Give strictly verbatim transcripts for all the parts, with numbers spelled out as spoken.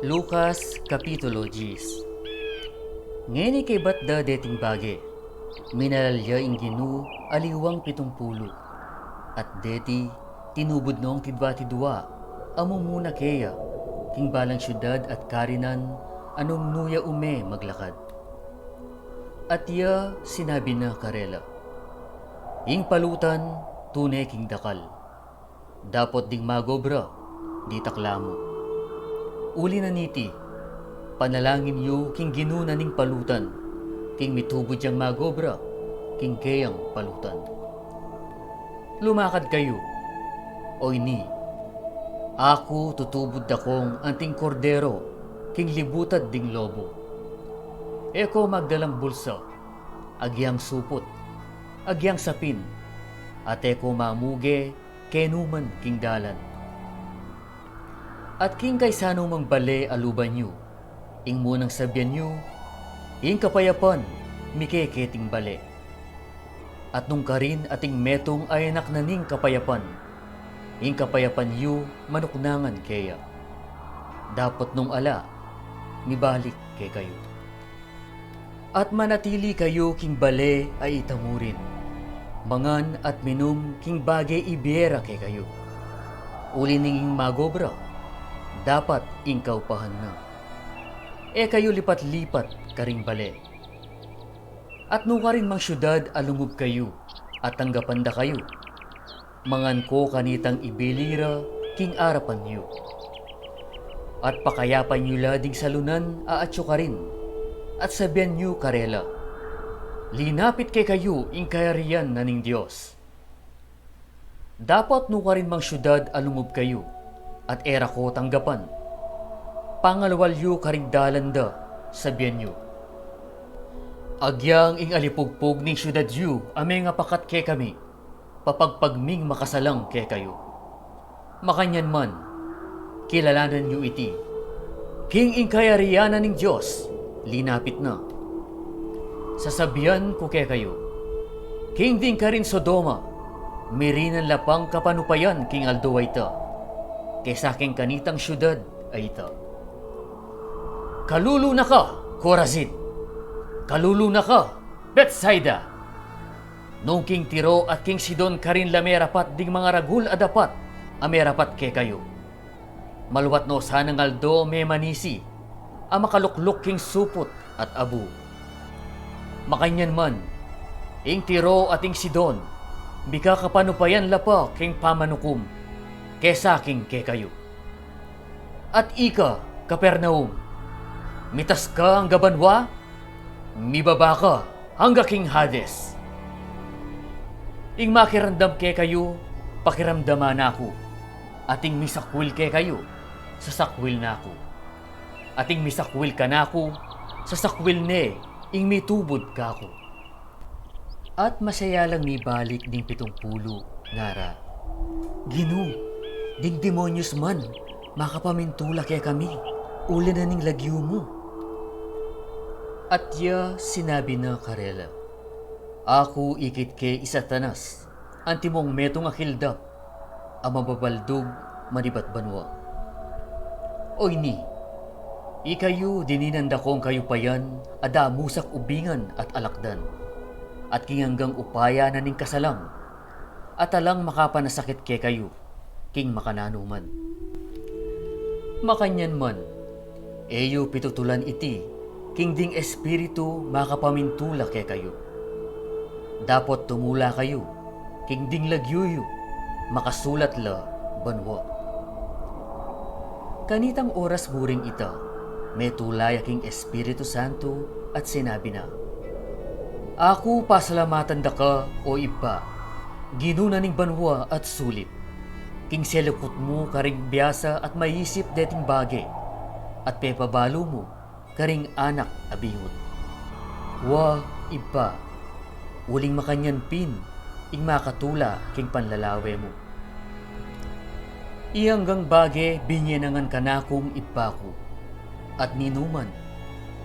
Lucas, Kapitulo diyes. Ngeni kaybat da deting bage, minalal ya ing Ginu aliwang pitung pulu, at deti tinubud nong tidwa-tidwa a mumuna keya king balang siudad at karinan a nung nu ya ume maglakad. At ya sinabi na karela, Ing palutan tune king dakal, dapot ding magobra ditak la mu. Uli na niti, panalangin yu king Ginu na ning palutan, king mitubud yang magobra king keyang palutan. Lumakad kayu. O ini, aku tutubud dakong anting kordero king libutad ding lobo. E ko magdalang bulsa, agyang suput, agyang sapin, at e ko mamuge kenu man king dalan. At king kaisanumang bale a luban yu, ing munang sabian yu, ing kapayapan mike keting bale. At nung karin ating metung a anak na ning kapayapan, ing kapayapan yu manuknangan keya. Dapot nung ala, mibalik kekayu. At manatili kayu king bale a ita mu rin. Mangan at minum king bage ibie ra kekayu. Uli ning ing magobra, dapat ing kaupahan na. E kayu lipat-lipat karing bale. At nukarin mang siudad a lungub kayu, at tanggapan da kayu, mangan ko kanitang ibili ra king arapan yu. At pakayapan yu la ding salunan a atyu karin, at sabian yu karela, Linapit kekayu ing kayarian na ning Dios. Dapot nukarin mang siudad a lungub kayu, at e ra ko tanggapan, pangalwal yu karing dalan da, sabian yu, Agyang ing alipugpug ning siudad yu a mengapakat kekami, papagpag ming makasalang kekayu. Makanyan man, kilalanan yu iti, king ing kayarian na ning Dios linapit na. Sasabian ku kekayu, king ding karin Sodoma, mirinan la pang kapanupayan king aldo a ita, kesa king kanitang siudad a ita. Kalulu na ka, Corazin! Kalulu na ka, Betsaida! Nung king Tiro at king Sidon karin la merapat ding mangaragul a dapat a merapat kekayu, maluat no sanang aldo memanisi a makalukluk king suput at abu. Makanyan man, ing Tiro at ing Sidon, mikakapanupayan la pa king pamanukum kesa king kekayu. At ika, Capernaum, mitas ka angga banua, mibaba ka angga king Hades. Ing makiramdam kekayu, pakiramdaman na ku, at ing misakwil kekayu, sasakwil na ku, at ing misakwil kanaku, sasakwil ne ing mitubud kaku. At masaya lang mibalik ding pitung pulu, ngara, Ginu, ding demonyos man makapamintula kekami uli na ning lagyu mu. At ya sinabi na karela, Aku ikit ke i Satanas, antimong metung a kildap a mababaldug manibat banua. O ini, ikayu dininan da kong kayupayan a damusak ubingan at alakdan, at king anggang upaya na ning kasalang, at alang makapanasakit kekayu king makananu man. Makanyan man, e yu pitutulan iti king ding Espiritu makapamintula kekayu. Dapot tumula kayu king ding lagyu yu makasulat la banua. Kanitang oras mu ring ita, metula ya king Espiritu Santo at sinabi na, Aku pasalamatan da ka, o Ibpa, Ginu na ning banua at sulip, king selukut mu karing biasa at maisip deting bage, at pepabalu mu karing anak a bingut. Wa, Ibpa, uling makanyan pin ing makatula king panlalawe mu. Ing anggang bage binye na ngan kanaku ning Ibpa ku, at ninuman,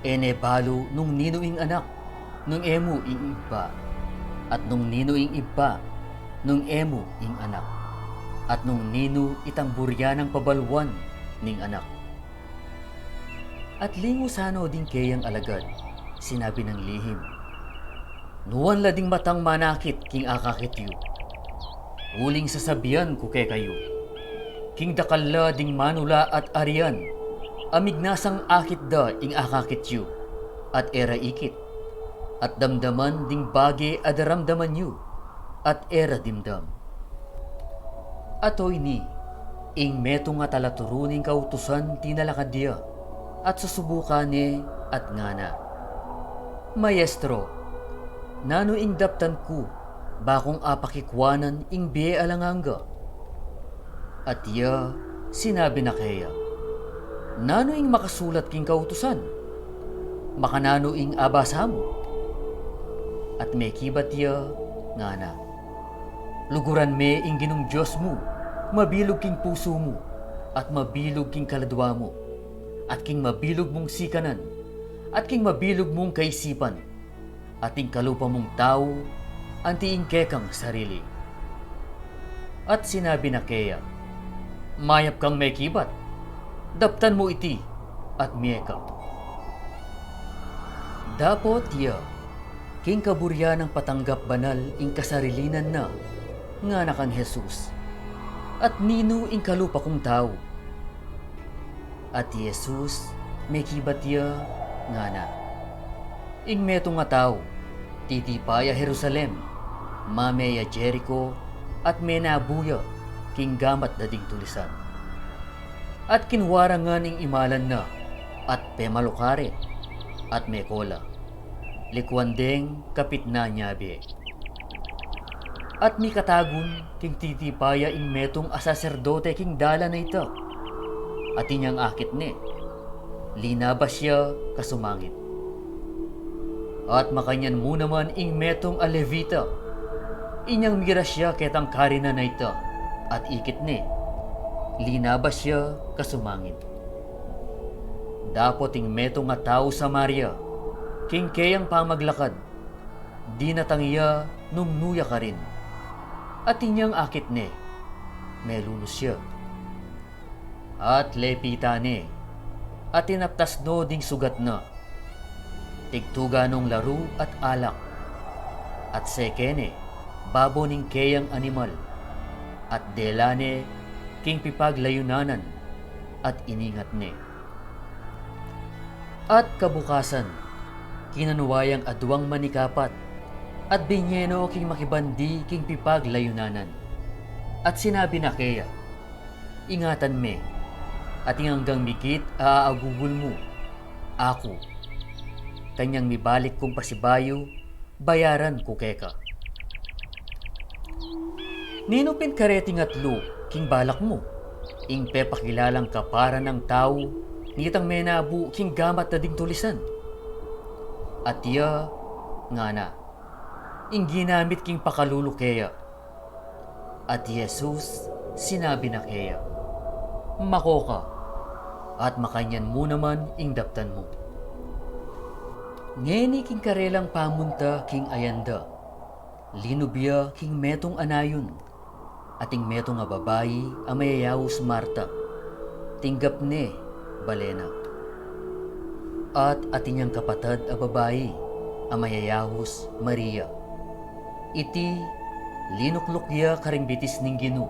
e ne balu nung ninu ing Anak, nung e mu ing Ibpa, at nung ninu ing Ibpa, nung e mu ing Anak. at nung ninu itang burian nang pabaluan ning anak. At lingusan no ding keyang alagad, sinabi nang lihim, "Nuan la ding matang manakit king akakit yu. Uling sasabian ku kekayu, king dakal la ding manula at arian a mignasang akit da ing akakit yu, at e ra ikit, at damdaman ding bage a daramdaman yu, at e ra dimdam." At oyni, ing metung a talaturu ning kautusan tinalakad ya, at susubukan ne, at ngana, "Maestro, nanu ing daptan ku ba kung apakikuanan ing bie alang angga?" At iya sinabi na keya, "Nanu ing makasulat king kautusan? Makananu ing abasa mu?" At mekibat ya, ngana, "Luguran me ing Ginung Dios mu mabilug king pusu mu, at mabilug king kaladua mu, at king mabilug mung sikanan, at king mabilug mung kaisipan, at ing kalupa mung tau anti ing kekang sarili." At sinabi na keya, "Mayap kang mekibat, daptan mu iti, at mie ka." Dapot iya, king kaburian nang patanggap banal ing kasarilinan na, ngana kang Jesus, "At ninu ing kalupa kung tau?" At i Jesus, mekibat ya, ngana, "Ing metung a tau, titipa ya Jerusalem, mame ya Jerico, at menabu ya king gamat da ding tulisan. At kinua ra ngan ing imalan na, at pemalukarit, at mekola, likuan deng kapit na nyabe. At mikatagun king titipa ya ing metung a saserdote king dalan a ita, at inyang akit ne, linabas ya kasumangit. At makanyan mu naman ing metung a Levita, inyang miras ya ketang karinan a ita, at ikit ne, linabas ya kasumangit." Dapot ing metung a tau Samaria, king keyang pamaglakad, dinatang ya nung nu ya karin, at inyang akit ne, melunus ya. At lepitan ne, at tinaptas no ding sugat na, tigtugan nong laru at alak, at seke ne babo ning keyang animal, at dela ne king pipaglayunanan, at iningat ne. At kabukasan, kinanua yang aduang manikapat, at binye no king makibandi king pipaglayunanan. At sinabi na keya, "Ingatan me, at ing anggang migit a aagugul mu, aku, kanyang mibalik kung pasibayu, bayaran ku keka." "Ninu pin kareting atlu king balak mu, ing pepakilalang kapara nang tau nitang menabu king gamat da ding tulisan?" At iya ngana, "Ing ginamit king pakalulu keya." At i Jesus, sinabi na keya, "Mako ka, at makanyan mu naman ing daptan mu." Ngeni king karelang pamunta king ayan da, linub ya king metung a nayun, at ing metung a babai a mayayaus Marta, tinggap ne bale na. At atin yang kapatad a babai a mayayaus Maria. Iti, linukluk ya karing bitis ning Ginu,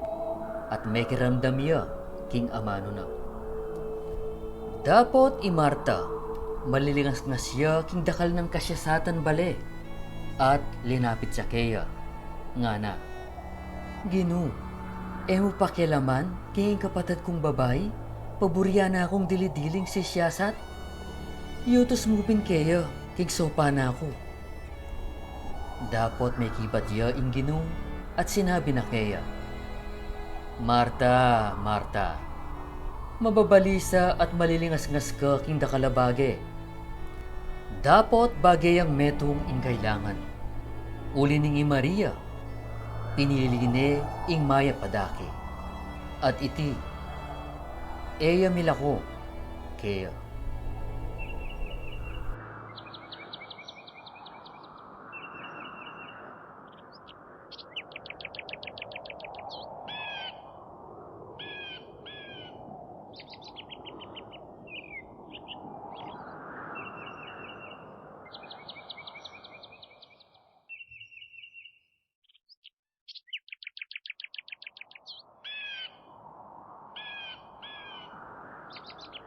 at mekiramdam ya king amanu na. Dapot i Marta, malilingasngas ya king dakal nang kasiasatan bale, at linapit ya keya, ngana, "Ginu, e mu pakialaman king kapatad kung babai, paburian na kung dili-diling sisiasat? Iutus mu pin keya king saupan na ku." Dapot mekibat ya ing Ginu, at sinabi na keya, "Marta, Marta, mababalisa at malilingasngas ka king dakal a bage. Dapot bage yang metung ing kailangan. Uli ning i Maria, pinili ne ing mayap a dake. At iti, e ya milako keya."